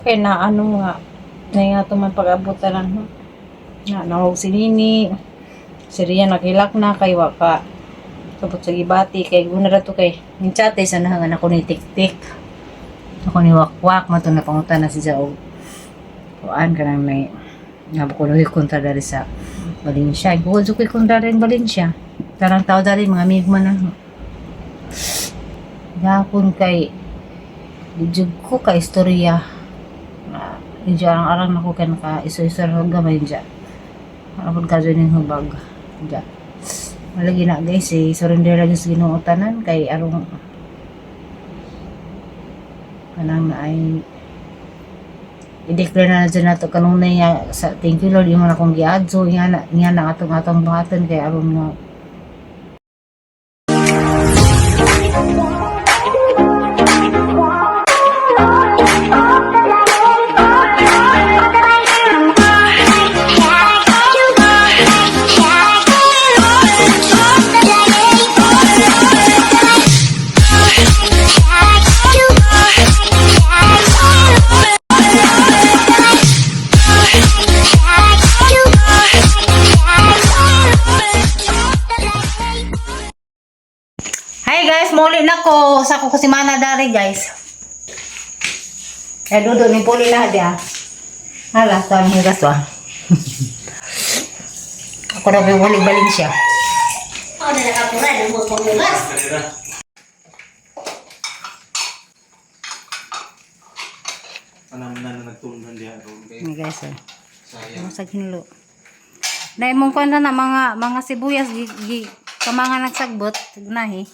Kay na ano nga, na nga ito man pag-abutan lang. No? Na nahog si Nini, si Rian nakilak na kay waka. Sabot sa gibati kay guna ra to kay ninchate sa nahangan ako ni tik-tik. Ako ni wakwak mato na pangutan na si Jaog. Kuan ka nang may nabukuloy kontra dari sa Valencia. Bukod sa ko'y kontra rin Valencia. Tarang tao dari mga amigo man na. Gapon kay di jud ko ka istorya. Na medyo arang-arang na ko kay naka iso-iso ra gamay dya. Arang ka dyan yung hubag. Dya. Malagi na guys eh, surrender lagi sa Ginoo tanan kay arong kanang na ay i-declare na na dyan nato kanunay nga sa thank you Lord yung na akong giadso nga na atong atong buhaton kay aron nga. Hi guys, muli na ko sa ko si Mana dari guys. Kaya dudo ni puli na dia. Hala, sa ang higas wa. Ako na may muli Valencia. Ako na nakapura, lumot pang bugas. Anam na na nagtulungan diha ron kay Ni guys. Eh. sayang. Ano sa hinlo. Na imong kuan na mga mga sibuyas gi, gi kamanga nagsagbot nahi.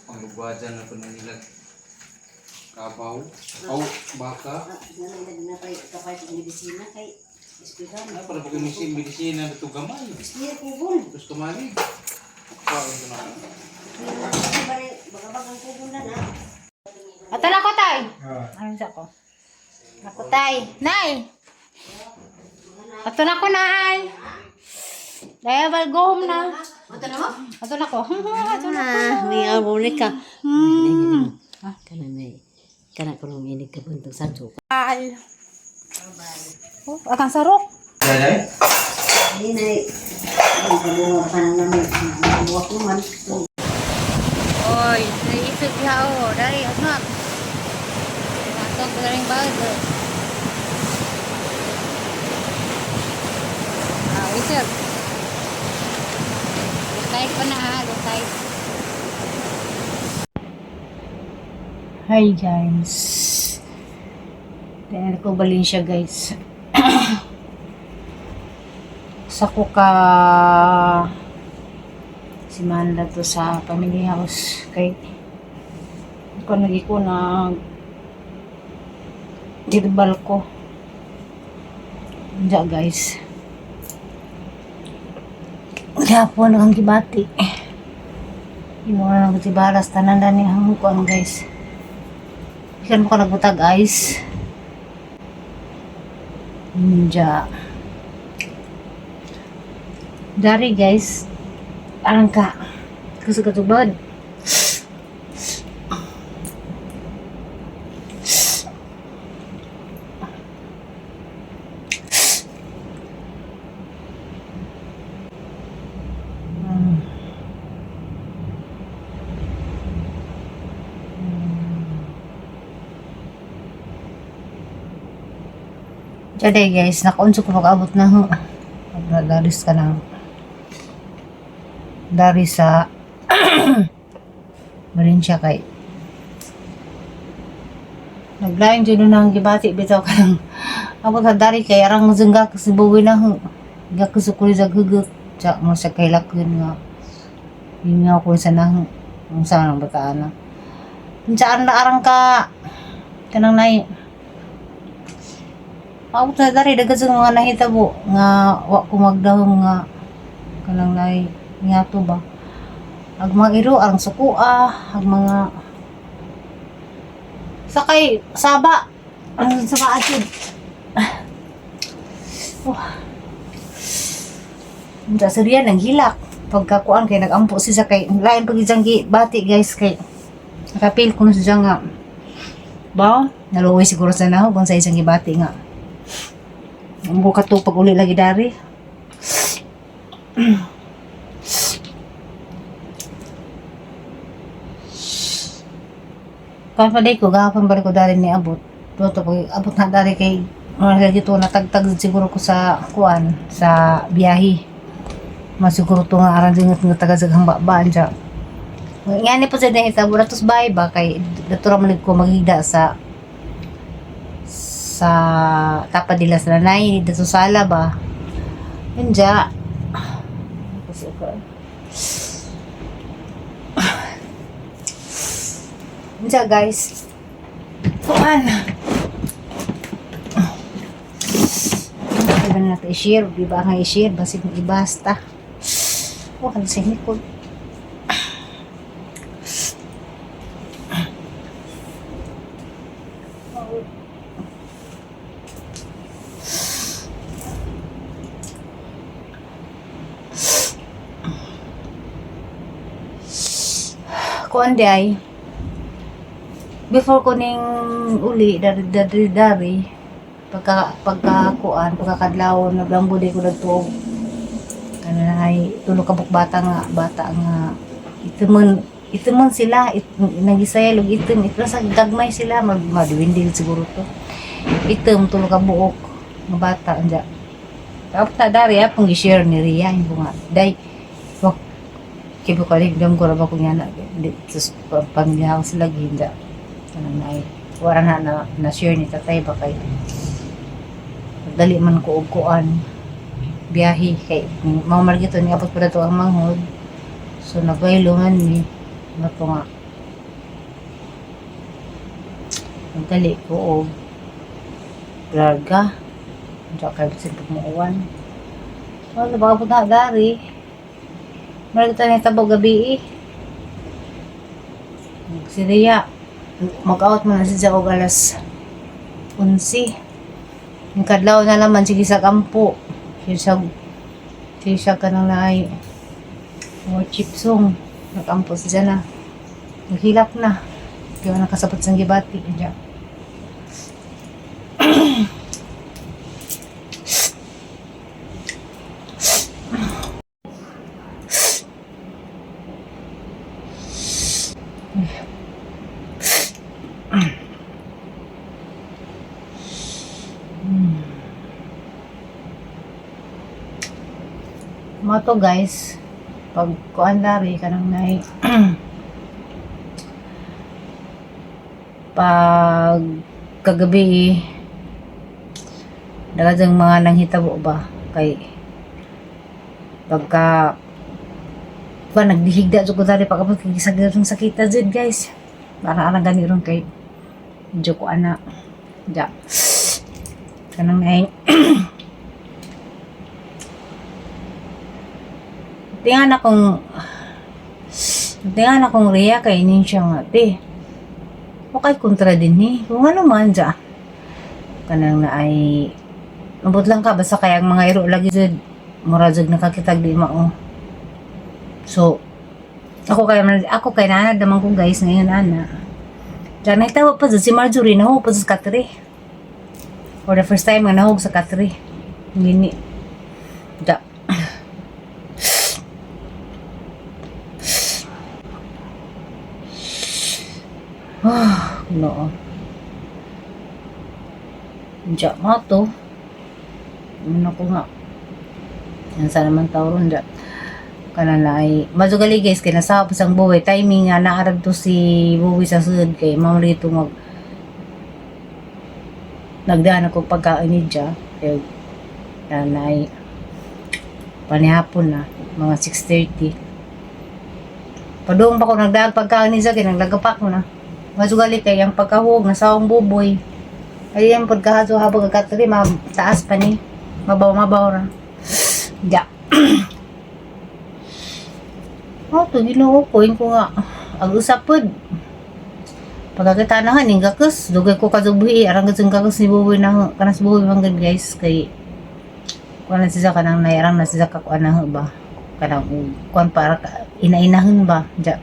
Panglubadan na po na nila kabaw, aw baka. Kapay sa medisina kay eskwela. Na para pag medisina medisina na to gamay. Eskwela kubon. Tapos tumali. Kaon ko na. Baka bagang kubon na na. Ato na ko tay. Ano sa ko? Ako tay. Nay. Ato na ko nay. Dahil well, go home na. Ato na mo? Ato na ko. Ato na ko. Ah, may abone ka. Hmm. Kana may kana ko nung inig ka buntong sa suka. Bye. Oh, akang sarok. Dalay? Di na ang kabuha pa na namin. Buwak naman. Oy, naisip diha oh, dari asmat. Atong galing bag. Ah, isip. Lutay ko na ha, lutay. Hi guys. Dahil ko Valencia guys. Sa ko ka si Manla to sa family house kay ko nagi ko na dirbal ko. Diya guys. Gapon ang gibati. Imo na lang si Baras tanan na ni ang kuan guys. Ikan mo ka nagbutag ice. Diya. Dari guys, arang ka. Kasi katubad. Jadi guys, nakaunso ko pag-abot na ho. Pag daris ka na. Dari sa Valencia kay Naglain dyan na ang gibati bitaw ka lang. Abot sa dari kay arang zengga kasi buwi na ho. Ga kusukuli sa gugut. Tsa mo sa kailakun nga. Yun nga ko sa nang ang sa nang bataan na. Saan na arang ka kanang nay. Abot sa dari dagat sa mga nahitabo nga wa ko magdahom nga kanang nay nga to ba. Ag mga iro arang sukua, ag mga sakay saba ang saba atid. Oh. Unsa sa riyan ang hilak. Pagkakuan kay nagampo siya kay lain pag isang gi bati guys kay nakapil ko na siya nga Ba? Naluoy siguro sa naho kung sa isang gibati nga. Ang ko katupag uli lagi dari. Kan pa day ko gahapon balik ko dari ni abot. Toto pag abot na dari kay mga lagi to natagtag siguro ko sa kuan sa biyahe. Masiguro to nga aran dingat nga taga sa hambabaan siya. Nga ni po sa dahil tabo na tos bahay ba kay dato ra man ko maghigda sa sa tapa nila sa nanay dito sa sala ba. Anja. Kasi ako. Anja guys. Kuan. Iba na natin i-share. Di ba ang i-share? Basig mo ibasta. Huwag sa likod. Kuan di ay. Before ko ning uli, dari dari dari, pagka pagka kuan, pagkakadlawon, naglambo di ko nagtuog. Ano na ay tulo ka buok bata nga itimon itimon sila it, nagisaya lug itim ito sa gagmay sila mag madiwindil siguro to itim tulo ka buok nga bata anja tapos na dari apong gi-share ni Ria yung nga day wak kibo ko rin dam ko ra ba kung yana di sus pamilya ko sila ginda ano na ay wala na na, na share ni tatay ba kay dali man ko og kuan biyahe kay mao man gito ni abot pa to ang manghod so nagbaylo man ni mato nga nagdali ko og larga unsa kay bisin pag muuwan wala baka po na dari. Marag tayo tabo gabi eh. Si Rhea, mag-out man na siya og alas 11. Ang kadlaw na naman, sige sa kampo. Sige sa kanang naay worship song. Nakampo siya na. Naghilak na. Kaya nakasabot sa gibati. Diyan. Mga to guys, pag kuan dari kanang nay pag kagabi daghang mga nanghitabo ba kay pagka ba nagdihigda jud ko dari pag abot kay gisag sakita jud guys para arang gani ron kay medyo ko ana ja kanang nay Tingan akong Rhea kay inin siya nga te. Okay kontra din ni. Kung ano man dya. Kanang na ay mabot lang ka basta kaya ang mga iro lagi jud mura jud nakakitag di mao. So ako kay nanad naman ko guys ngayon ana. Diyan nahitawa pa jud si Marjorie nahug pa jud sa katre. For the first time nga nahug sa katre. Ngini. Da. Ah, no. Diya mo to. Ano ko nga. Yan sa naman tao ron diya. Kana na ay mazugali guys kay nasa pa sang buwi timing nga naarad to si buwi sa sud kay mao to mag nagdaan ako pagkain ni diya kay kana ay panihapon na mga 6:30 padung pa ko nagdaag pagkain ni siya kay naglagapak ko na masugali kay ang pagkahug nasa akong buboy ay ang pagkahaso habang agkatri taas pa ni mabaw mabaw ra ya oh to Ginoo ko ko nga ang usapod pagkakita na nga ning gakus dugay ko kadubuhi arang gasing gakus ni buboy na kanas buboy man gud guys kay kuan na siya kanang nairang na siya ka kuan na ba kanang kuan para ka, inainahon ba ja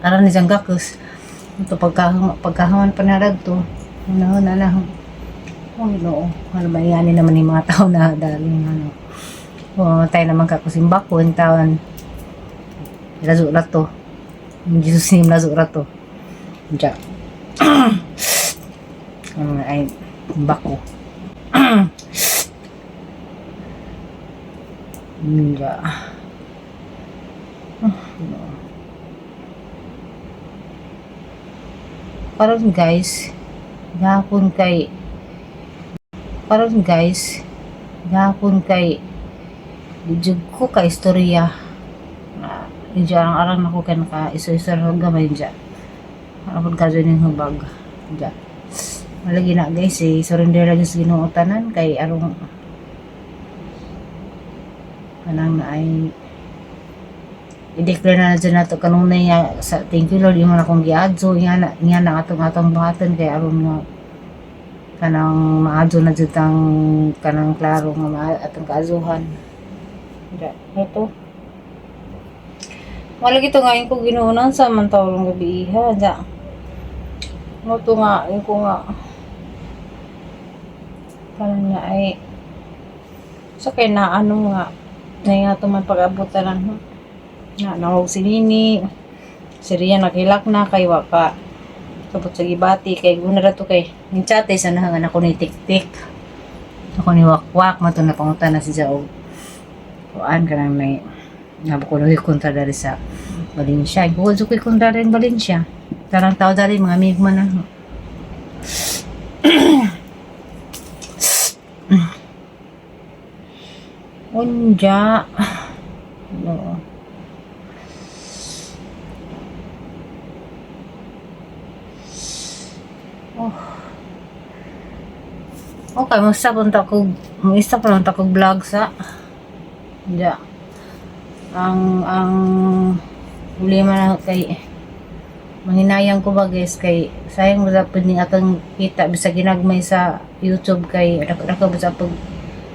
aran ni siyang gakus Ito pagkahaman pa na to. Ano na lang. Oh, no. Ano ba yan naman yung mga tao na daling ano. Oh, tayo naman kakusimba ko in taon. Lazo ra to. In Jesus name, lazo ra to. Diya. Ano ay bako. Diya. Ah, no. Karon guys, gahapon kay karon guys, gahapon kay di jud ko ka istorya. Na medyo arang-arang nako kay naka iso-istorya gamay dya. Arang ka dyan yung hubag. Dya. Malagi na guys eh, surrender lagi sa Ginoo tanan kay arong kanang na ay i-declare na na dyan nato kanunay nga sa thank you Lord imo na akong giadyo nga na atong atong buhaton kay aron nga kanang maadyo na jud ang kanang klaro nga atong kaadyohan. Dya, ito. Wala gito nga yung ko ginuunan sa man tawrong gabi iha. Dya. Mo to nga, yung ko nga. Parang nga ay sa kay na ano nga na nga ito man pag-abutan lang nga nahog si Nini, si Rian nakilak na kay waka sabot sa gibati kay guna ra to kay ning chat sa nahangan ako ni tik-tik, ako ni wakwak mato na pangutan na si Jaog kuan kanang may nabukuloy kontra dari sa Valencia. Bukod sa ko'y kontra rin Valencia. Tarang tao dari mga amigo man na. Unja. No. Oh. Okay, musta punta ko, musta pa lang ta ko vlog sa. Unja. Ang problema na kay manginayang ko ba guys kay sayang ba pud ni atong kita bisag ginagmay sa YouTube kay dako ba sa pag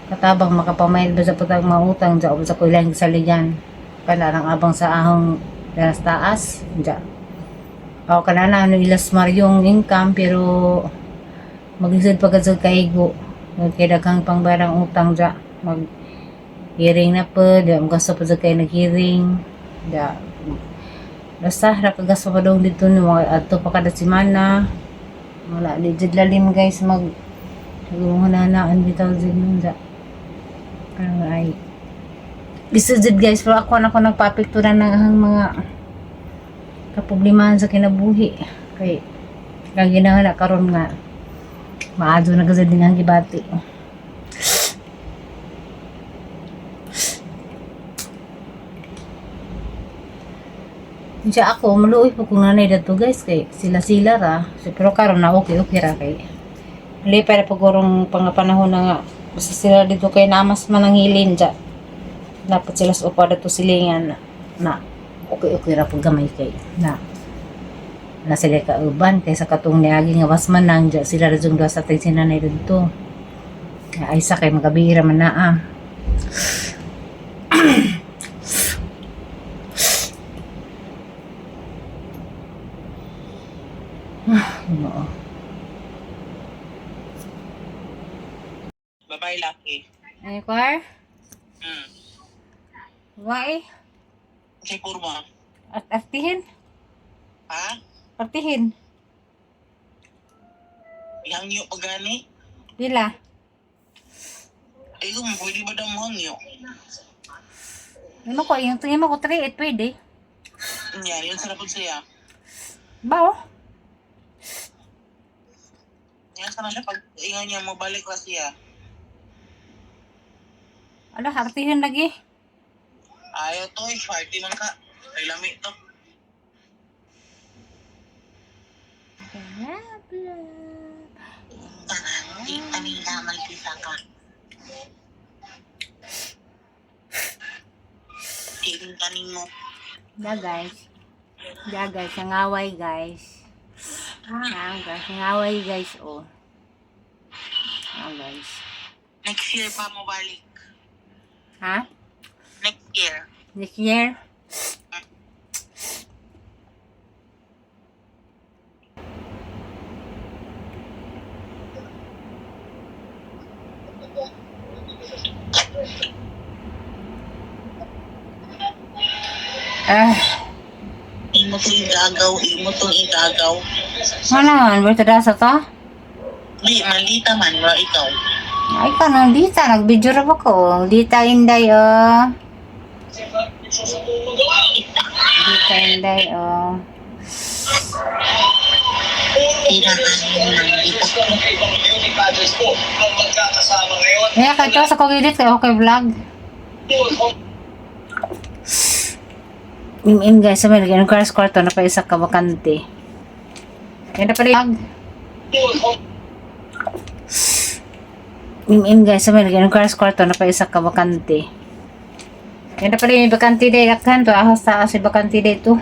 katabang makapamayad ba sa pagtang mautang sa sa kulang sa ligan kana ang abang sa ahong danas taas dya o kana na ano ilas maryong income pero maglisod pa sa kaigo kay daghang pangbarang utang dya mag hearing na po dya magasto pa sa kay nag-hearing dya. Basta rakagasto pa dong dito no mga adto pa kada semana. Wala di jud lalim guys mag nagumuhunanaan bitaw jud nun da. Parang ay gusto jud guys pero ako na ako nagpapikturan ng ang mga kaproblemahan sa kinabuhi kay kang ginahala karon nga maadyo na gud din ang gibati. Siya ako, maluoy po kung nanay dato guys kay sila-sila ra. So, pero karon na okay okay ra kay. Hindi para pagurong pangapanahon na nga basta sila dito kay namas man ang hilin dya. Dapat sila sa upa dato silingan na, na okay okay ra pag gamay kay na na sila kauban kaysa katong niagi nga was man nang dya sila ra jung duha sa ting sinanay dito. Ay sa kay magabira man naa. Oo. Babae laki. Ano ko? Why? Kasi kurma. At artihin? Ha? Artihin. Ihangyo pa gani? Pila? Ay, kung pwede ba daw mo hangyo? Ano ko, yung tingin mo ko 3, pwede. Yan, yun sarap po siya. Ba oh? Yan sana siya pag ingon niya, mabalik ra siya. Ala, artihin lagi. Ayaw to, eh, party man ka. Ay, lami to. Di kanina malpisa ka. Tingin kanin mo. Ya guys. Ya guys, nangaway guys. Ah, guys, nangaway guys oh. Ah guys. Next year pa mo balik. Ha? Next year. Next year? Ah, Imo tong igagaw, imo tong igagaw. wala man, ba ito sa to? Di, malita man, wala ikaw. Ay ka nang dita, nag-video ra ba ko? Dita inday oh. Dita inday oh. Tirahan mo lang, dita. Kaya kahit sa kong edit kay okay vlog. Im guys, sa may lagyan ng crash kwarto na pa isa ka bakante. Yan na pala yung Im guys, sa may lagyan ng crash kwarto na pa isa ka bakante. Yan na pala yung bakante day, dakhan to ahos taas yung bakante day to.